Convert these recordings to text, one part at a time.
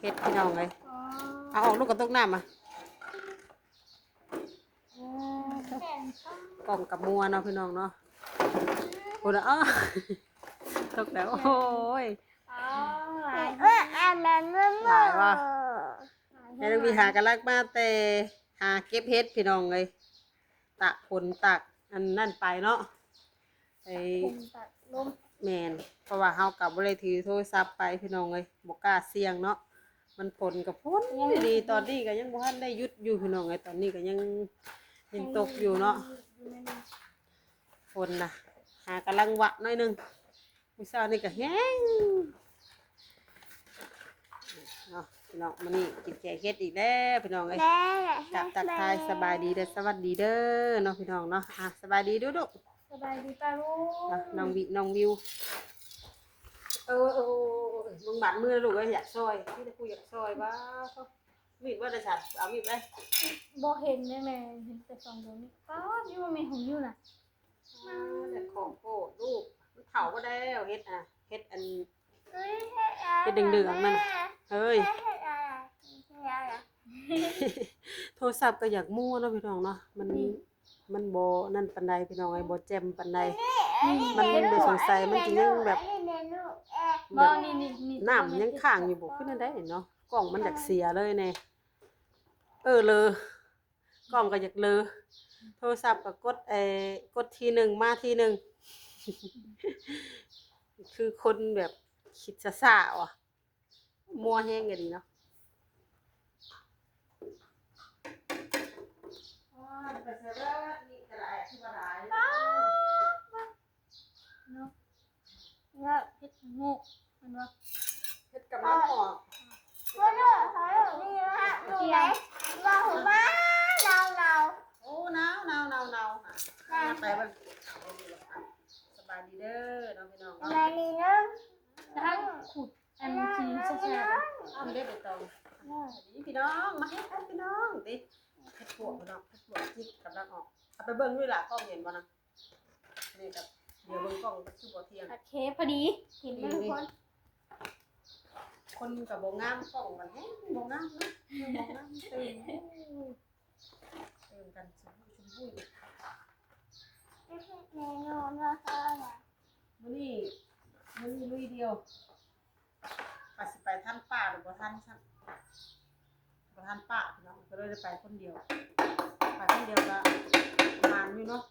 ເຮັດພີ່ນ້ອງເອີຍ. ເອົາອອກລູກ ກະຕົກນ້ຳອະ. ກ້ອງກະມົວເນາະພີ່ນ້ອງເນາະ. ພຸ້ນນະ ອໍ ຕົກແລ້ວ. ໂອ້ຍ ຫຼາຍວ່າ ແມ່ນ້ອງວີຫາກະລັກມາແຕ່ຫາເກັບເຫັດພີ່ນ້ອງເອີຍ. ຕາກຝົນຕາກອັນນັ້ນໄປເນາະ ໄປ ຕາກຝົນຕາກລົມ. ແມ່ນ ເພາະວ່າເຮົາກະບໍ່ໄດ້ຖືໂທລະສັບໄປພີ່ນ້ອງເອີຍ ບໍ່ກ້າສ່ຽງເນາະ. ມັນຝົນກະຝົນດີໆ ຕອນນີ້ກະຍັງບໍ່ທັນໄດ້ຢຸດຢູ່ພີ່ນ້ອງເອີຍ. ຕອນນີ້ກະຍັງ ຍັງຕົກຢູ່ເນາະ ຝົນນະ ຫາກຳລັງວະໜ້ອຍໜຶ່ງ. ມື້ເຊົ້ານີ້ກະແຮງເນາະພີ່ນ້ອງ. ມື້ນີ້ກິນແກງເຫັດອີກແລ້ວພີ່ນ້ອງເອີຍ. ກະທັກທາຍສະບາຍດີເດີ ສະຫວັດດີເດີເນາະພີ່ນ້ອງເນາະ. ອ່ະ ສະບາຍດີດູລູກ. ສະບາຍດີປ້າລຸງ. ອ່ະ ນ້ອງວິ ນ້ອງວິວ. ເອີ ເອີ ເອີ ເອີ ເບິ່ງບາດມືລູກເອີຍ ຢາກຊ່ອຍ ມີແຕ່ຜູ້ຢາກຊ່ອຍ. ວ້າວ ມີດບໍ່ໄດ້ສັດ ເອົາມີດໄປ. ບໍ່ເຫັນແມ່ ເຫັນແຕ່ສອງດວງນີ້. ປ້າດ ຢູ່ແມ່ຂອງຢູ່ນະ. ອ່າ ແລ້ວຂອງໂພດລູກ ມັນເຖົ້າບໍ່ໄດ້ແລ້ວ ເຫັດ ອ່ະ ເຫັດອັນ ເຫັດເຫຼືອງໆ ນັ້ນ. ເຮີ້ຍ ໂທລະສັບກະຢາກມົວເນາະພີ່ນ້ອງເນາະ. ມັນ ມັນບໍ່ນັ້ນປານໃດພີ່ນ້ອງເອີຍ ບໍ່ແຈ່ມປານໃດ. ມັນ ມັນສົງໄສມັນຊິຍັງແບບ ແບບ ນີ້ ນີ້ ນີ້ ນ້ຳຍັງຄ້າງຢູ່ບໍ່ ຄືແນວໃດເນາະ. ກ້ອງມັນຢາກເສຍເລີຍແນ່. ເອີ ເລີ ກ້ອງກະຢາກເລີ ໂທລະສັບກະກົດ ເອີ ກົດທີໜຶ່ງມາທີໜຶ່ງ. ຄືຄົນແບບຄິດຊ້າໆ ວະ ມົວແຮງກະດີເນາະ. ໂອ້ຍ ໄປໃສເບິດ ມີກະໄດ້ຄືວ່າຫຼາຍເນາະ. ເນາະ ເຮັດງກແມ່ນບໍ່ ເຮັດກຳລັງອອກ. ໂອ້ ໜາວ ໜາວ ໜາວ ໜາວ. ໄປເບິ່ງ ສະບາຍດີເດີເນາະພີ່ນ້ອງເນາະ. ສະບາຍດີເດີ. ທາງຂູດອັນສີແຊບໆ ນີ້ເດ້ໃບຕອງ. ນີ້ພີ່ນ້ອງ ມາເຮັດກັນພີ່ນ້ອງ ເດ້ ເຮັດປວກພີ່ນ້ອງ ເຮັດປວກຈິກກຳລັງອອກ. ເອົາໄປເບິ່ງຢູ່ລະ ກ້ອງເຫັນບໍ່ນະ? ນີ້ກະ ດຽວເບິ່ງກ້ອງມັນຄືບໍ່ທ່ຽງ. ໂອເຄ ພໍດີ ເຫັນເບິດທຸກຄົນ. ຄົນກະບໍ່ງາມ ກ້ອງມັນແຮງບໍ່ງາມເນາະ ບໍ່ງາມ. ຕື່ມ ຕື່ມກັນຊຸມບຸ້ຍ ຊຸມບຸ້ຍ. ມື້ນີ້ ມື້ນີ້ລຸຍດຽວ ວ່າຊິໄປທັນປ້າຫຼືບໍ່ທັນຊ້ຳ ບໍ່ທັນປ້າພີ່ນ້ອງ ກະເລີຍໄດ້ໄປຄົນດຽວ. ໄປຄົນດຽວກະໝານຢູ່ເນາະ.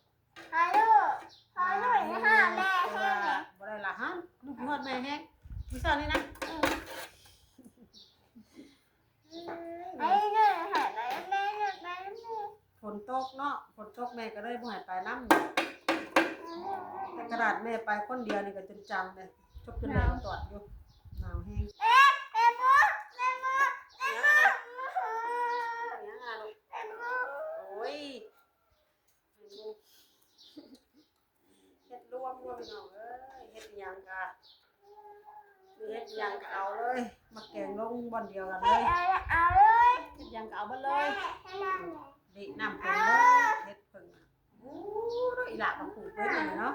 ຫາລູກ ຫາລູກ ຫາແມ່ແຮງ ແຕ່ວ່າບໍ່ໄດ້ລະຫັ້ນ ລູກຮອດແມ່ແຮງ ມື້ເຊົ້ານີ້ນະ. ຝົນຕົກເນາະ ຝົນຕົກແມ່ກະເລີຍບໍ່ໃຫ້ໄປນຳ. ແຕ່ຂະໜາດແມ່ໄປຄົນດຽວນີ້ກະຈົນຈັ່ງເດ້ ຈົບຈົນແດງຕອດຢູ່ ໜາວແຮງ. ໂອ້ຍ ເຮັດລວມເນາະພີ່ນ້ອງເອີຍ ເຮັດອີ່ຫຍັງກະ ເຮັດອີ່ຫຍັງກະເອົາເລີຍ ມາແກງລົງບ່ອນດຽວກັນເລີຍ ເຮັດຫຍັງກະເອົາເບິດເລີຍ. ເດະນ້ຳເພິ່ງເລີຍ ເຮັດເພິ່ງ. ໂອ້ ອີ່ຫຼ້າກະປູກເລີຍນີ້ເນາະ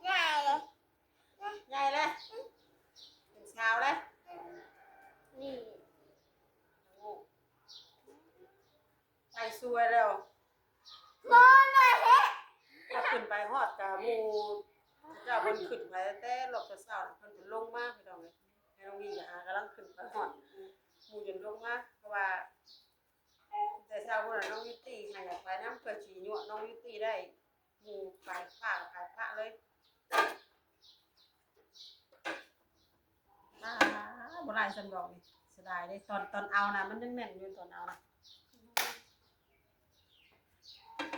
ໃຫຍ່ແລ້ວ ເປັນສາວແລ້ວ ນີ້. ໄປສວຍແລ້ວ ບໍ່ໄດ້ເຮັດ. ຖ້າຂຶ້ນໄປຮອດກະໝູ່ເຈົ້າເພິ່ນຂຶ້ນໄປແຕ່ຮອບເຊົ້າໆ ເພິ່ນກະລົງມາພີ່ນ້ອງເອີຍ. ແມ່ນ້ອງວີກະຫາກຳລັງຂຶ້ນໄປຮອດ ໝູ່ຈົນລົງມາ ເພາະວ່າແຕ່ເຊົ້າພຸ້ນນະ ນ້ອງບິວຕີຫາຢາກໄປນຳ ເພື່ອຊິຍົວະນ້ອງບິວຕີໄດ້ ໝູ່ໄປຟ້າໄປປະເລີຍ. ອ່າ ບໍ່ຫຼາຍສ່ຳດອກນີ້ ເສຍດາຍເດ້ ຕອນ ຕອນເອົານະ ມັນຍັງແໜ້ນຢູ່ ຕອນເອົານະ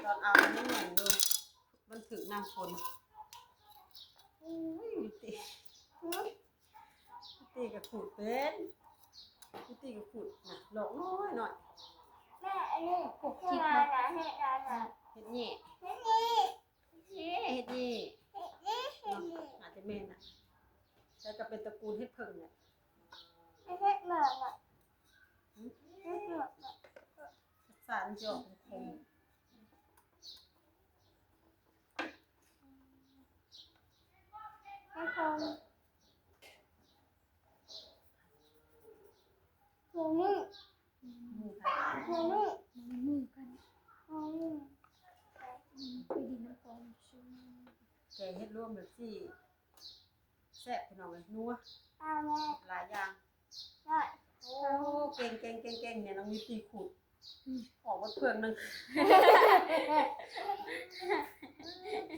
ຕອນເອົາມັນຍັງແໜ້ນຢູ່ ມັນຖືກນ້ຳຝົນ. ໂອ້ຍ ວິວຕີ ວິວຕີກະຂູດເປັນ ວິວຕີກະຂູດນະ ດອກນ້ອຍໆ. ແມ່ ອັນນີ້ ຂູດ ເຮັດແຫຍ່ ເຮັດແຫຍ່ ເຮັດແຫຍ່ ເນາະ ອາດຈະແມ່ນນະ ແຕ່ກະເປັນຕະກູນເຫັດເຜິ້ງແຫຼະ ເຫັດເໝືອນນະ ຫຶ ເຫັດເໝືອນນະ ສານຈອກຄົມ ເຫັດເຜິ້ງ. ມື້ ມື້ກັນ ມື້ ມື້ກັນ ອືມ ໄປດິນນ້ຳກອງ ແກງເຫັດລວມແບບຊີ້ ແຊບພີ່ນ້ອງເອີຍ ນົວ ອາ ແມ່ ຫຼາຍຢ່າງ ໂອ້ ເກັ່ງໆໆໆ ແມ່ນ້ອງນິວຕີຂູດ ອືມ ອອກໝົດເຟືອງໜຶ່ງ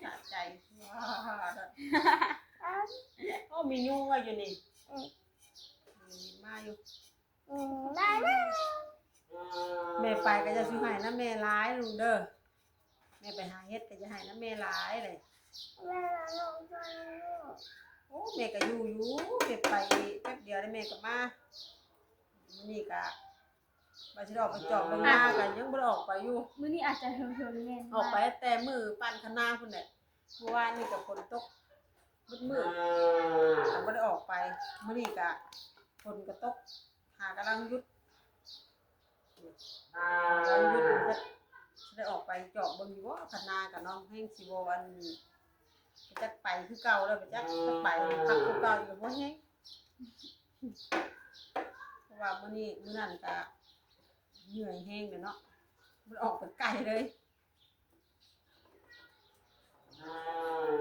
ສະໃຈ ວ້າວ ໂອ້ ມີຍຸງວ່າຢູ່ນີ້ ອືມ ມີມາຢູ່ ອືມ ມາແລ້ວ ແມ່ໄປກໍຢ່າຊິໃຫ້ນຳແມ່ຫຼາຍລູກເດີ ແມ່ໄປຫາເຫັດກໍຢ່າໃຫ້ນຳແມ່ຫຼາຍເດ້ ແມ່ລະລົງໄປລູກ ໂອ້ ແມ່ກໍຢູ່ຢູ່ ແມ່ໄປແປັບດຽວແລ້ວແມ່ກໍມາ ມື້ນີ້ກໍວ່າຊິໄດ້ອອກໄປຈອບເບິ່ງນາ ກໍຍັງບໍ່ໄດ້ອອກໄປຢູ່ ມື້ນີ້ອາດຈະເຫິງໆ ແມ່ນ ອອກໄປແຕ່ມື້ປານຄະນາພຸ້ນແຫຼະ ເມື່ອວານນີ້ກໍຝົນຕົກ ມືດໆ ກໍບໍ່ໄດ້ອອກໄປ ມື້ນີ້ກໍຝົນກໍຕົກ ຫາກຳລັງຢຸດ ກຳລັງຢຸດ ຈັກຊິໄດ້ອອກໄປຈອບເບິ່ງຢູ່ບໍ່ ຄັນນາກໍນ້ອງແຮງຊິບໍ່ອັນ ໄປຈັກໄປຄືເກົ່າແລ້ວ ໄປຈັກ ຈັກໄປພັກຄືເກົ່າຢູ່ບໍ່ແຮງ ເພາະວ່າມື້ນີ້ ມື້ນັ້ນກໍເມື່ອຍແຮງແຫຼະເນາະ ບໍ່ໄດ້ອອກໄປໄກເລີຍ.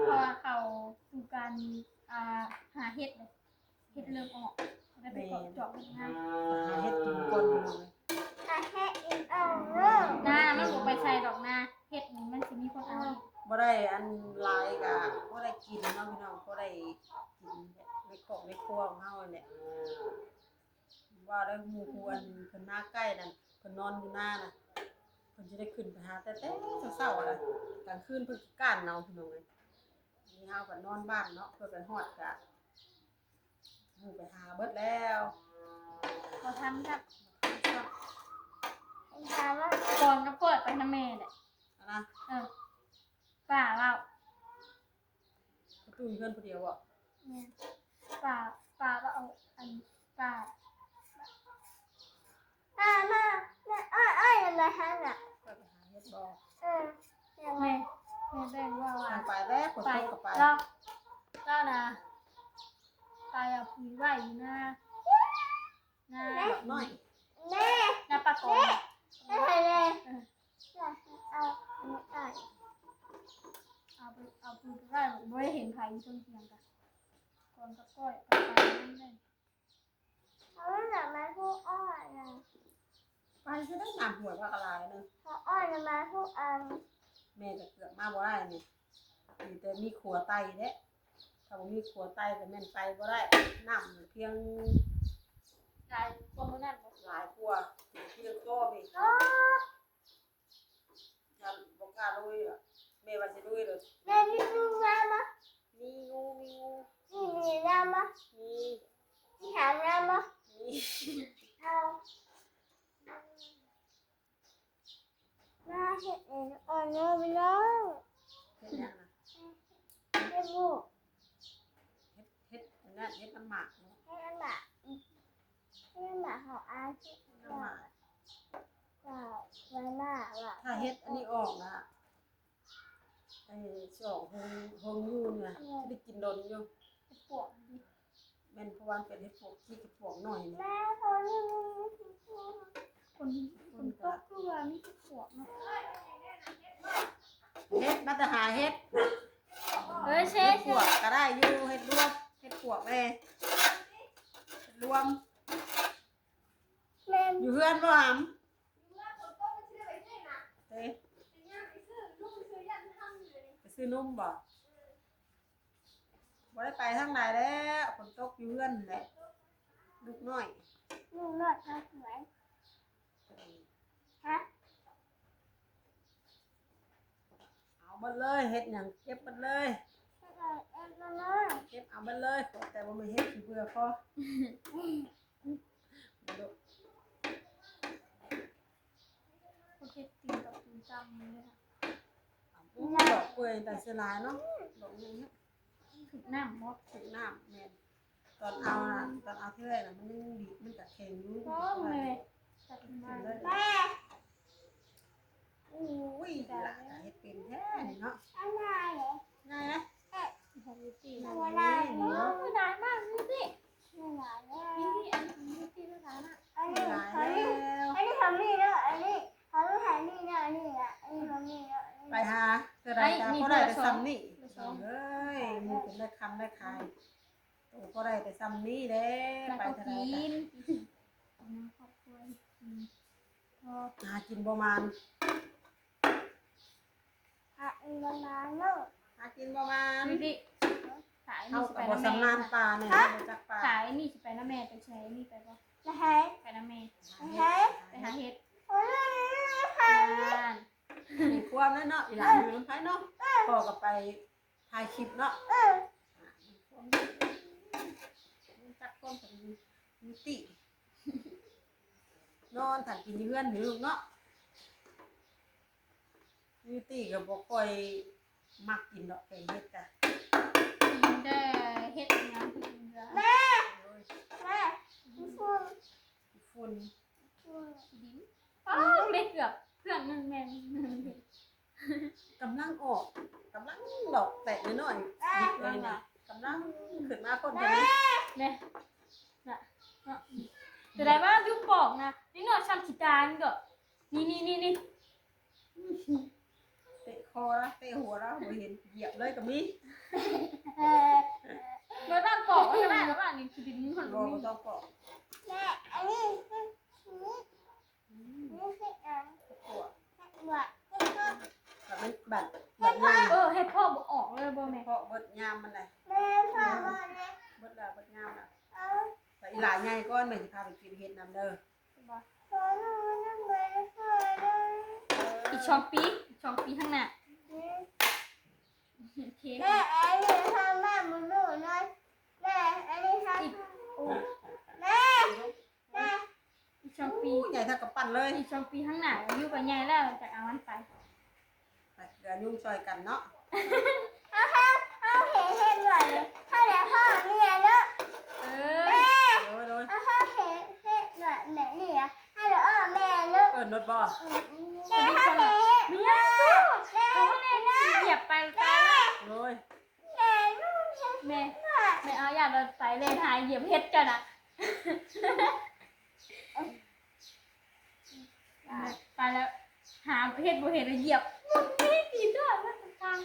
ເພາະວ່າເຂົ້າສູ່ການ ອ່າ ຫາເຫັດເດ້ ເຫັດເລີ່ມອອກ ໄດ້ໄປເກາະ ແມ່ນ ເຈາະເບິ່ງນາ ຫາເຫັດກິນກ່ອນພີ່ນ້ອງເອີຍ ຫາເຫັດກິນກ່ອນເດີ ນາມັນບໍ່ໄປໃສ່ດອກນາ ເຫັດນີ້ມັນຊິມີຄົນເອົາ ບໍ່ໄດ້ອັນຫຼາຍກະບໍ່ໄດ້ກິນເນາະພີ່ນ້ອງ ພໍໄດ້ກິນໃນຄອບໃນຄົວຂອງເຮົາຫັ້ນແຫຼະ. ວ່າໄດ້ ໝູ່ຜູ້ອັນເພິ່ນນາໃກ້ນັ້ນ ເພິ່ນນອນຢູ່ນານະ ເພິ່ນຈະໄດ້ຂຶ້ນໄປຫາແຕ່ ແຕ່ເຊົ້າໆ ຫັ້ນນະ ກາງຄືນເພິ່ນຂີ້ຄ້ານເອົາ ພີ່ນ້ອງເອີຍ ອັນນີ້ເຮົາກໍນອນບ້ານເນາະ ເພິ່ນໄປຮອດກະໝູ່ໄປຫາເບິດແລ້ວ ບໍ່ທັນຊ້ຳ ບໍ່ທັນຊ້ຳ ຖາມວ່າກ່ອນກໍເປີດໄປນຳແມ່ແຫຼະ ອັນນະ ເອີ ປ້າເວົ້າ ປະຕູຢູ່ເຮືອນຜູ້ດຽວບໍ? ແມ່ນ ປ້າ ປ້າວ່າເອົາອັນ ປ້າ ປ້າມາ ແມ່ອ້ອຍໆ ມາຫານະ ຂ້ອຍໄປຫາເຫັດບໍ? ເອີ ແມ່ ແມ່ແບ່ງວ່າ ວ່າ ໄປແລ້ວ ຝົນຕົກກໍໄປ ລາວ ລາວນະ ໄປເອົາປຸ໋ຍໄວ້ຢູ່ນາ ນາ ດອກນ້ອຍ ແມ່ ນາປາກອງ ແມ່ ເອີ ເອົາ ເອົາໄປ ເອົາໄປ ບໍ່ໄດ້ເຫັນໃຜຢູ່ເທິງຖຽງກະ ກ່ອນກັບກ້ອຍກັບໄປນັ້ນເດ້ ເອົາດອກໄມ້ຜູ້ອ້ອຍນະ ໄປຊິໄດ້ນ້ຳຫ້ວຍວ່າກະຫຼາຍເນາະ ຜູ້ອ້ອຍນະ ໄມ້ຜູ້ອັນ ແມ່ກະເກືອບມາບໍ່ໄດ້ນີ້ ມີແຕ່ມີຂົວໄຕ່ແຫຼະ ຖ້າບໍ່ມີຂົວໄຕ່ກໍແມ່ນໄປບໍ່ໄດ້ ນ້ຳພຽງ ຫຼາຍກວ່າມື້ນັ້ນບໍ່? ຫຼາຍກວ່າ ພຽງພໍພີ້ ຢ້ານບໍ່ກ້າລຸຍ ແມ່ວ່າຊິລຸຍເລີຍ ແມ່ມີງູງາມບໍ່? ມີງູ ມີງູ ມີໜີງາມບໍ່? ມີ ມີຫາງງາມບໍ່? ມີ ເອົາ ມາເຮັດເອງກ່ອນເດີພີ່ນ້ອງ ເຮັດຫຍັງນະ? ເຮັດບຸ ເຮັດ ເຮັດອັນນັ້ນ ເຮັດນ້ຳໝາກເນາະ ເຮັດນ້ຳໝາກ ເຮັດນ້ຳໝາກເຮົາອາຍ ເຮັດນ້ຳໝາກ ເຈົ້າ ໄວ້ມາວ່າ ຖ້າເຮັດອັນນີ້ອອກນະ ເອີ ຊິອອກໂຮງ ໂຮງຢູ່ນະ ຊິໄດ້ກິນດົນຢູ່ ເຮັດປວກ ແມ່ນ ເພາະວ່າມັນເປັນເຫັດປວກ ຂີ້ເຫັດປວກໜ້ອຍນີ້ ແມ່ ຄົນ ຄົນ ຄົນຕົກຄືວ່າມີເຫັດປວກເນາະ ເຫັດ ມາແຕ່ຫາເຫັດ ເອີ ເຊ ເຫັດປວກກໍໄດ້ຢູ່ ເຫັດລວມ ເຫັດປວກແດ່ ເຫັດລວມ ແມ່ນ ຢູ່ເຮືອນບໍ່ຫຳ? ເອີ ໄປຊື້ນົມບໍ່? ບໍ່ໄດ້ໄປທາງໃດແລ້ວ ຝົນຕົກຢູ່ເຮືອນຫັ້ນແຫຼະ ລູກນ້ອຍ ລູກນ້ອຍເຂົາສວຍ ຮະ ເອົາເບິດເລີຍ ເຫັດຫຍັງເກັບເບິດເລີຍ ເກັບເອົາເບິດເລີຍ ເກັບເອົາເບິດເລີຍ ແຕ່ວ່າບໍ່ແມ່ນເຫັດຂີ້ເບື່ອພໍ ເຮັດຕີນກັບຕີນຈຳນີ້ເລີຍ ດອກເປື່ອຍແຕ່ເສຍຫຼາຍເນາະ ດອກນີ້ ຖືກນ້ຳບໍ່? ຖືກນ້ຳ ແມ່ນ ຕອນເອົານະ ຕອນເອົາເທື່ອນະ ມັນຍັງດີ ມັນກະແຂງຢູ່ ໂອ້ຍ ແມ່ ໂອ້ຍ ຫຼານເຮັດເປັນແທ້ນີ້ເນາະ ງ່າຍເດ້ ງ່າຍນະ ຂອງຢູ່ຕີ ໂອ້ຍ ຫຼາຍມາກຢູ່ຕິ ຫຼາຍແລ້ວ ນີ້ ອັນນີ້ຂອງຢູ່ຕີ ຫຼາຍນະ ຫຼາ ໄປ ນີ້ ພໍໄດ້ແຕ່ຊ່ຳນີ້ ເອີຍ ໝູ່ເປັນໄດ້ຄຳໄດ້ຂາຍ ໂຕພໍໄດ້ແຕ່ຊ່ຳນີ້ແຫຼະ ໄປເທົ່າໃດກໍ ກິນ ຄອບຄົວ ອືມ ຫາກິນບໍ່ໝານ ຫາກິນບໍ່ໝານເນາະ ຫາກິນບໍ່ໝານ ເຮົາກໍບໍ່ຊຳນານປ່ານີ້ ເຮົາບໍ່ຈັກປ່າ ຂາຍນີ້ຊິໄປນຳແມ່ ໄປໃສນີ້ໄປບໍ່ ໄປນຳແມ່ ໄປຫາເຫັດ ໄປຫາເຫັດ ແມ່ນ ມີຄວາມແລ້ວເນາະ ອີຫຼານຢູ່ນຳໃຜເນາະ ພໍ່ກໍໄປຖ່າຍຄລິບເນາະ ເອີ ຈັກຄົນກໍມີຕິ ນອນຖ້າກິນຢູ່ເຮືອນຢູ່ລູກເນາະ ມີຕິກໍບໍ່ຄ່ອຍມັກກິນດອກ ແກງເຫັດກະ ກິນແຕ່ເຫັດຫຍັງທີ່ກິນເຫຼືອ ແມ່ ໂອ້ຍ ແມ່ ຝຸ່ນ ຝຸ່ນ ຂີ້ດິນ ອ້າວ ເລັກເກືອບເຄື່ອງໜຶ່ງແມ່ນ ກຳລັງອອກ ກຳລັງດອກແຕກນ້ອຍໆ ເອີຍ ກຳລັງຂຶ້ນມາ ຄົນເພິ່ນນີ້ ແມ່ ນະ ເນາະ ແສດງວ່າຢູ່ປອກນະ ເດັກນ້ອຍຊ່ຳຂີ້ຕານກໍ ນີ້ໆໆໆ ເຕະຄໍລະ ເຕະຫົວລະ ບໍ່ເຫັນ ຢຽບເລີຍກໍມີ ເອີ ບໍ່ຕ້ອງປອກກໍໄດ້ລະວ່ານີ້ ຊິດິນມັນ ບໍ່ ບໍ່ຕ້ອງປອກ ແມ່ ອັນນີ້ ອືມ ນີ້ຄືຫຍັງ? ເຫັດບວກ ເຫັດບວກ ແບບມັນບາດ ບາດຍາມ ເອີ ເຫັດເຜາະບໍ່ອອກເລີຍບໍ່ແມ່? ເພາະເບິດຍາມມັນໄດ໋ ແມ່ ເຜາະເບິດແລ້ວ ເບິດຍາມລະ ເອີ ແຕ່ອີຫຼ້າໃຫຍ່ກ່ອນ ແມ່ຊິພາໄປກິນເຫັດນຳເດີ ບໍ່ ອີກສອງປີ ອີກສອງປີຂ້າງໜ້າ ອືມ ໂອເຄ ແມ່ ອັນນີ້ທາງບ້ານບໍ່ຮູ້ເນາະ ແມ່ ອັນນີ້ທາງ ອີກ ໂອ້ ແມ່ ແມ່ ອີກສອງປີ ໂອ້ ໃຫຍ່ເທົ່າກຳປັ້ນເລີຍ ອີກສອງປີຂ້າງໜ້າ ອາຍຸກໍໃຫຍ່ແລ້ວ ຈະເອົາມັນໄປ ໄປເຫຼືອຍຸງຊ່ອຍກັນເນາະ ເຮົາ ເຮົາ ເຮົາເຫັນເຫັດບວກນີ້ ເຮົາລະພໍ້ເມຍເນາະ ເອີ ແມ່ ໂດຍ ໂດຍ ເຮົາ ເຮົາເຫັນເຫັດບວກແບບນີ້ລະ ເຮົາລະພໍ້ແມ່ເນາະ ເອີ້ນລົດບໍ່? ອືມ ແມ່ ເຮົາເຫັນເຫັດບວກ ແມ່ ເຮົາເຫັນເຫັດບວກ ຢຽບໄປ ຕາຍລະ ໂດຍ ແມ່ ແມ່ ແມ່ເອົາຢາດລົດໄປເລີຍ ຫາຢຽບເຫັດເຈົ້ານະ ໄປແລ້ວ ຫາເຫັດບໍ່ເຫັນ ຢຽບ ມັນມີຕີນດ້ວຍ ມັນຕ່າງ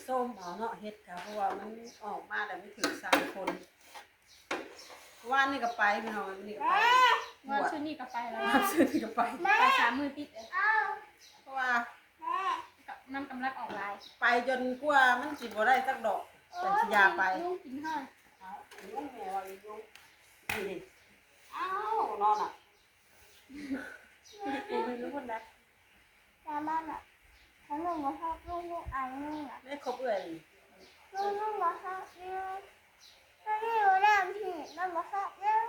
ໆ ສົ້ມເອົາເນາະ ເຫັດກະ ເພາະວ່າມັນອອກມາແລ້ວມັນຖືກສັງຄົນ ວານນີ້ກໍໄປ ພີ່ນ້ອງ ມື້ນີ້ກໍໄປ ວານຊືນນີ້ກໍໄປແລ້ວ ວານຊືນນີ້ກໍໄປ ໄປສາມມື້ຕິດເລີຍ ເພາະວ່າ ມັນກຳລັງອອກຫຼາຍ ໄປຈົນກວ່າມັນຊິບໍ່ໄດ້ຈັກດອກ ຈັ່ງຊິຢ່າໄປ ຍຸງກິນເຮົາ ເອົ້າ ຍຸງແມ່ວ່າຍຸງ ນີ້ ເອົ້າ ນອນນະ ບໍ່ມີລຸ້ນນະ ຕາມມານະ ຄັນໜຶ່ງບໍ່ຊອບລູກ ລູກອາຍໜຶ່ງນະ ແມ່ຄົບເອື້ອຍ ລູກ ລູກບໍ່ຊອບລູກ ຕອນນີ້ບໍ່ໄດ້ທີ່ ມັນບໍ່ຊອບລູກ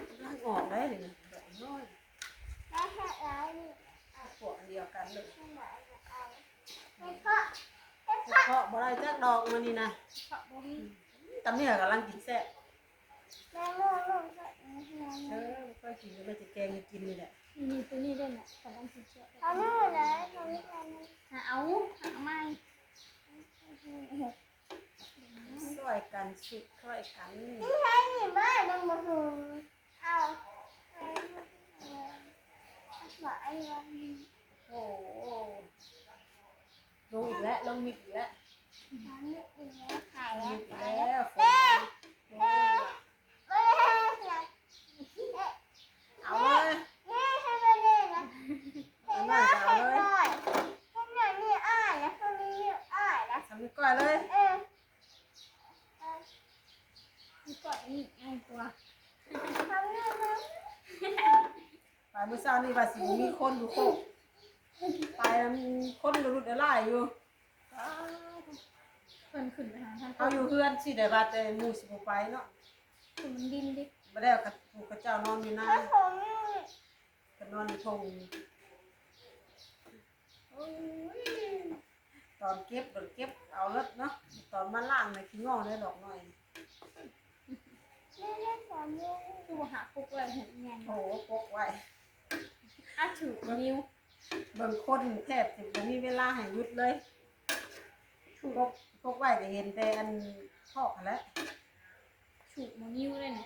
ກຳລັງອອກໄດ໋ນີ້ ດອກນ້ອຍ ໄດ້ແຄ່ຫຼາຍນີ້ ພວກອັນດຽວກັນເລີຍ ເຮັດເພາະ ເຮັດເພາະ ເພາະບໍ່ໄດ້ຈັກດອກມື້ນີ້ນະ ເພາະບໍ່ມີ ຕຳນີ້ກຳລັງກິນແຊບ ແມ່ງອກ ເອີ ບໍ່ຄ່ອຍກິນ ແມ່ຊິແກງໃຫ້ກິນນີ້ແຫຼະ ນີ້ ໂຕນີ້ເດ້ນະ ກຳລັງກິນແຊບ ເອົານີ້ແຫຼະ ເອົານີ້ ຫາເອົາ ຫາເອົາໃໝ່ ຊ່ອຍກັນ ຊ່ອຍກັນ ນີ້ໃຊ້ນີ້ເບີດ ມັນບໍ່ຖືກ ເອົາ ໂອ້ໂຫ ລົງອີກແລ້ວ ລົງມິດອີກແລ້ວ ລົງມິດອີກແລ້ວ ຝົນ ໂອ້ຍ ເອົາເລີຍ ເອົາເລີຍ ເຮັດໜ້ອຍກໍເອົາເລີຍ ເຮັດໜ້ອຍນີ້ອ້າຍ ແລ້ວຄົນນີ້ອ້າຍ ແລ້ວ ສຳນີ້ກ້ອຍເລີຍ ເອີ ເອີ ກ້ອຍນີ້ງ່າຍກວ່າ ສຳນີ້ ໄປມື້ເຊົ້ານີ້ວ່າຊິບໍ່ມີຄົນຢູ່ໂຄກ ໄປແລ້ວມີຄົນລຸດຫຼາຍຢູ່ ເພິ່ນຂຶ້ນໄປຫາທ່ານ ເຮົາຢູ່ເຮືອນຊິໄດ້ວ່າແຕ່ໝູ່ຊິບໍ່ໄປເນາະ ມັນດິນດິ ບໍ່ໄດ້ ເຂົາເຈົ້ານອນຢູ່ນາ ເຂົານອນຢູ່ທົ່ງ ໂອ້ຍ ຕອນເກັບ ຕອນເກັບເອົາເລີດເນາະ ຕອນມາລ້າງນະ ຂີ້ງໍ້ໄດ້ດອກໜ້ອຍ ຄືວ່າຫາປົກໄວ້ໃຫ້ແມ່ນ ໂອ້ ປົກໄວ້ ອາ ຖືກ ເບິ່ງ ເບິ່ງຄົນແທບຊິບໍ່ມີເວລາໃຫ້ຢຸດເລີຍ ປົກ ປົກໄວ້ກໍເຫັນແຕ່ອັນ ເພາະຫັ້ນແຫຼະ ຖືກບໍ່ນິ້ວເດ້ນີ້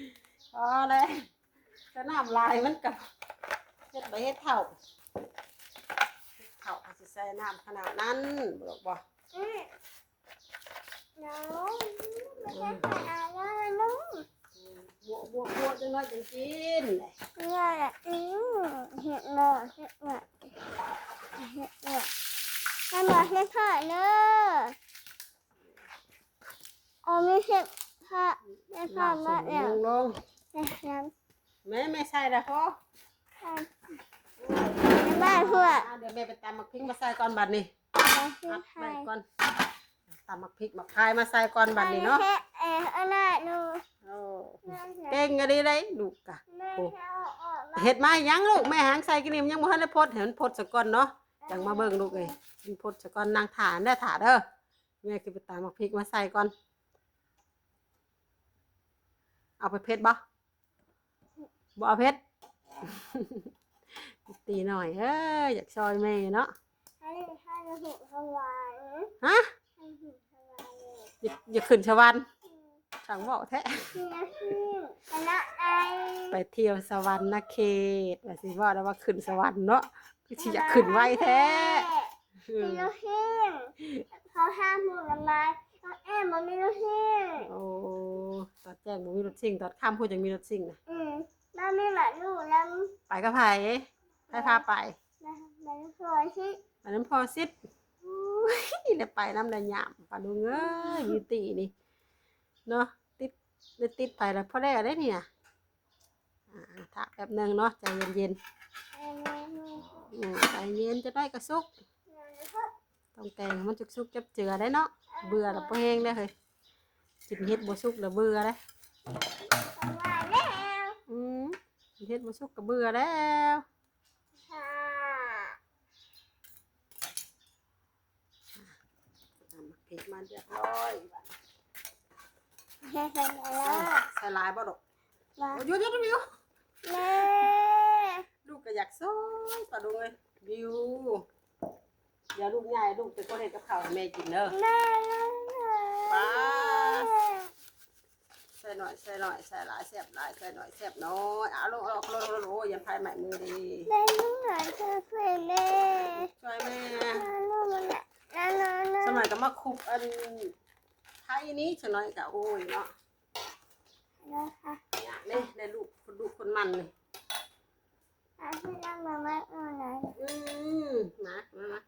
ພໍແລ້ວ ໃສ່ນ້ຳຫຼາຍມັນກໍເຮັດໃບເຫັດເຖົ້າ ເຫັດເຖົ້າກໍຊິໃສ່ນ້ຳຂະໜາດນັ້ນ ບໍ່ລູກບໍ່? ອືມ ນ້ອງ ອືມ ມັນຈະໃສ່ອາຍາລະລູກ ອືມ ບົວໆໆ ຈັກໜ້ອຍຈັ່ງກິນ ເຮັດໜ້ອຍ ເຮັດໜ້ອຍ ເຮັດໜ້ອຍ ໃຫ້ໝົດເຮັດເຖາະເດີ. ເອົາ ມີເຫັດເຜາະ ເຫັດເຜາະໝົດແລ້ວ ລົງໆ ແມ່ ແມ່ໃສ່ແລ້ວພໍ ໃສ່ ໄປບ້ານພວກ ອ່າ ດຽວແມ່ໄປຕຳໝາກພິກມາໃສ່ກ່ອນບັດນີ້ ອັດໄວ້ກ່ອນ ຕຳໝາກພິກໝາກພາຍມາໃສ່ກ່ອນບັດນີ້ເນາະ ເຮັດເອງ ອັນນັ້ນໜູ ໂອ້ ເກັ່ງອີ່ຫຼີເດ້ລູກກະ ແມ່ ໂອ້ ເອົາອອກມາ ເຮັດມາຫຍັງລູກ ແມ່ຫາງໃສ່ກິນນີ້ ມັນຍັງບໍ່ທັນໄດ້ພົດ ໃຫ້ມັນພົດສາກ່ອນເນາະ ຈັ່ງມາເບິ່ງລູກເອີຍ ມັນພົດສາກ່ອນ ນັ່ງຖ້າເດີ ຖ້າເດີ ແມ່ຊິໄປຕຳໝາກພິກມາໃສ່ກ່ອນ ເອົາໄປເຜັດບໍ່? ບໍ່ເອົາເຜັດ ຕີໜ້ອຍເອີຍ ຢາກຊ່ອຍແມ່ເນາະ ໃຫ້ ໃຫ້ເຫັນສະຫວັນ ຮະ? ໃຫ້ເຫັນສະຫວັນ ຢາກ ຢາກຂຶ້ນສະຫວັນ ອືມ ຊ່າງເວົ້າແທ້ ໄປທ່ຽວສະຫວັນນະເຂດ ວ່າຊິເວົ້າແລ້ວວ່າຂຶ້ນສະຫວັນເນາະ ຄືຊິຢາກຂຶ້ນໄວແທ້ ເອີ ມີລູກຫີນ ເຂົາຫ້າມປູກໜໍ່ໄມ້ ນ້ອງແອມບໍ່ມີລູກຫີນ ໂອ້ ຕອນແຈ້ງບໍ່ມີລົດຊິງ ຕອນຄ່ຳພຸ້ນຈັ່ງມີລົດຊິງນະ. ອືມ ມັນມີໝາກລູກນຳ. ໄປກັບໃຜ? ໃຜພາໄປ? ໄປນຳພໍ່ຊິດ. ໄປນຳພໍ່ຊິດ. ໂອ້ຍ ໄດ້ໄປນຳໄດ້ຍາມ ປ້າລຸງເອີຍ ບິວຕີນີ້ເນາະ. ຕິດ ໄດ້ຕິດໃຜລະ ພໍແລ້ວເດ້ນີ້ນະ. ອ່າ ຖ້າແປັບໜຶ່ງເນາະ ໃຈເຢັນໆ. ອືມ ໃຈເຢັນ ຈະໄດ້ກະສຸກ. ຕ້ອງແກງໃຫ້ມັນສຸກໆ ຈັບເຈື່ອໄດ້ເນາະ. ເບື່ອລະບໍ່ແຮງເດ້ເຮີ້ຍ ກິນເຫັດບໍ່ສຸກລະເບື່ອເດ້. ອືມ ກິນເຫັດບໍ່ສຸກກະເບື່ອແລ້ວ. ຕຳໝາກເຜັດມາຮຽບຮ້ອຍບາດນີ້. ໃສ່ຫຼາຍບໍ່ລູກ? ໂອ້ຍ ຢຸດໆ ບິວ. ແມ່ ລູກກະຢາກຊ່ອຍ ປ້າລຸງເອີຍ. ບິວ ດຽວລູກໃຫຍ່ ລູກເປັນຄົນເຮັດກັບເຂົ້າໃຫ້ແມ່ກິນເດີ. ປ້າ ໃສ່ໜ້ອຍ ໃສ່ໜ້ອຍ ໃສ່ຫຼາຍແຊບຫຼາຍ ໃສ່ໜ້ອຍແຊບໜ້ອຍ. ເອົາລົງ ເອົາລົງ ເອົາລົງ ໂອ້ຍ ຢ້ານໄຟໄໝ້ມືເດ້. ແມ່ ຊ່ອຍແມ່ ຊ່ອຍແມ່. ສະໄໝກະມາຄຸບອັນ ໄທນີ້ ສະໄໝກະ ໂອ້ຍເນາະ. ຍາກເດ້ ໄດ້ລູກ ລູກຄົນມັນນີ້. ອືມ ມາ ມາ ມາ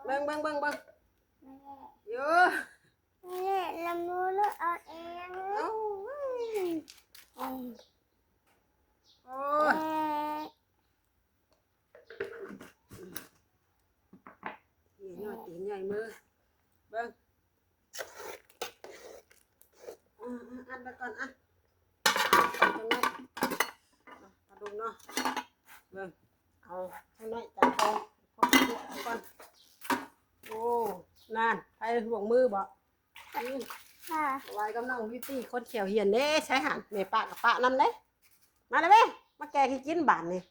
ເບິ່ງ ເບິ່ງ ເບິ່ງ ເບິ່ງ. ໂອ້ຍ ລະມູນເອົາເອງ. ໂອ້ຍ ໂອ້ຍ ຕີນໃຫຍ່ ຕີນໃຫຍ່ມື ເບິ່ງ. ອ່າ ອັດໄປກ່ອນ ອ່ະ ປາດຸກເນາະ ເບິ່ງ ເອົາທາງໃນຈັບເອົາ ພໍຕົວະກ່ອນ. ໂອ້ ນັ້ນ ໃຜຫ່ວງມືບໍ? ອືມ ໄວ້ກັບນ້ອງບິວຕີ ຄົນແຂວຫ້ຽນເດ້. ໃສຫັ້ນ ແມ່ປະກະປະນຳເດ້. ມາເລີຍແມ່ ມາແກງເຫັດກິນບາດນີ້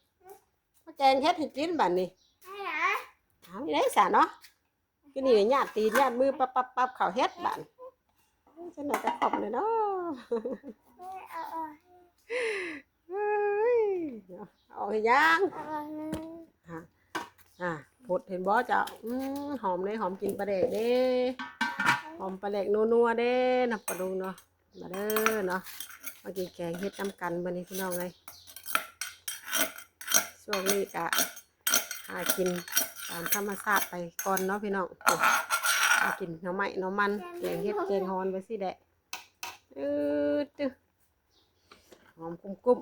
ມາແກງເຫັດໃຫ້ກິນບາດນີ້. ເອົານີ້ເດ້ສະເນາະ. ຄືນີ້ຍາດຕີນຍາດມືປັບໆໆ ເຂົ້າເຮັດບາດນີ້. ໂອ້ຍ ຈັ່ງໃດກະຂອບເລີຍເນາະ. ເອີຍ ເອົາອອກ ເອີຍ ເອົາອອກເຮັດຫຍັງ? ອາ ອາ ພົດເຫັນບໍ່ເຈົ້າ? ອືມ ຫອມເດ້ ຫອມກິ່ນປາແດກເດ້ ຫອມປາແດກນົວໆ ເດ້ເນາະ ປ້າລຸງເນາະ. ມາເດີເນາະ ມາກິນແກງເຫັດນຳກັນມື້ນີ້ພີ່ນ້ອງເອີຍ. ຊ່ວງນີ້ກະຫາກິນຕາມທຳມະຊາດໄປກ່ອນເນາະພີ່ນ້ອງ. ຫາກິນໜໍ່ໄມ້ໜໍ່ມັນ ແກງເຫັດແກງຫອນໄປຊີ້ແຫຼະ. ອືດ ຫອມກຸ້ມ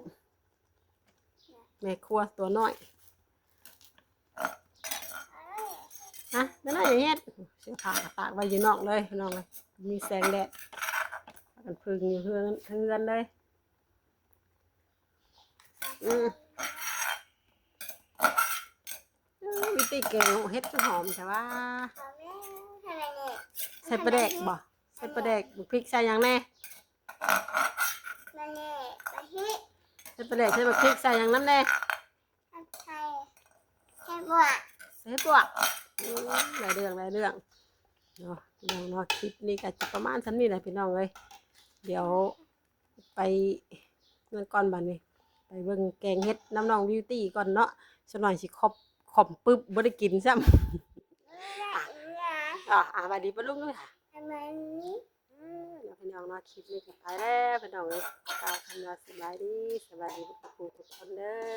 ໆ ແມ່ຄົວຕົວນ້ອຍ. ຮະ ແມ່ນ້ອຍເຮັດ ເສື້ອຜ້າກະຕາກໄວ້ຢູ່ນອກເລີຍພີ່ນ້ອງເອີຍ. ມີແສງແດດ ພາກັນເພິ່ງຢູ່ເຮືອນ ເຮືອນເລີຍ. ອືມ ເອີ ວິທີແກງເຫັດຄືຫອມແທ້ວ່າ. ໃສ່ປາແດກບໍ່? ໃສ່ປາແດກ ບັກພິກໃສ່ຫຍັງແດ່? ມາແລ້ວ ມາເຮັດ ໃສ່ປາແດກ ໃສ່ບັກພິກ ໃສ່ຫຍັງນຳແດ່? ໃສ່ ໃສ່ບວກ ໃສ່ບວກ. ໂອ້ຍ ຫຼາຍເລື່ອງ ຫຼາຍເລື່ອງເນາະ ພີ່ນ້ອງເນາະ. ຄລິບນີ້ກະຈະປະມານສ່ຳນີ້ແຫຼະພີ່ນ້ອງເອີຍ. ດຽວໄປນັ້ນກ່ອນບາດນີ້ ໄປເບິ່ງແກງເຫັດນຳນ້ອງບິວຕີກ່ອນເນາະ. ສະໜ້ອຍຊິຂອບ ຂອບປຶບ ບໍ່ໄດ້ກິນຊ້ຳ. ອ່າ ອ່າ ຫວັດດີປ້າລຸງເດີ. ເອີ ເນາະ ພີ່ນ້ອງເນາະ ຄລິບນີ້ກະໄປແລ້ວພີ່ນ້ອງເອີຍ. ກ່າວຄຳວ່າສະບາຍດີ ສະບາຍດີທຸກຜູ້ທຸກຄົນເດີ.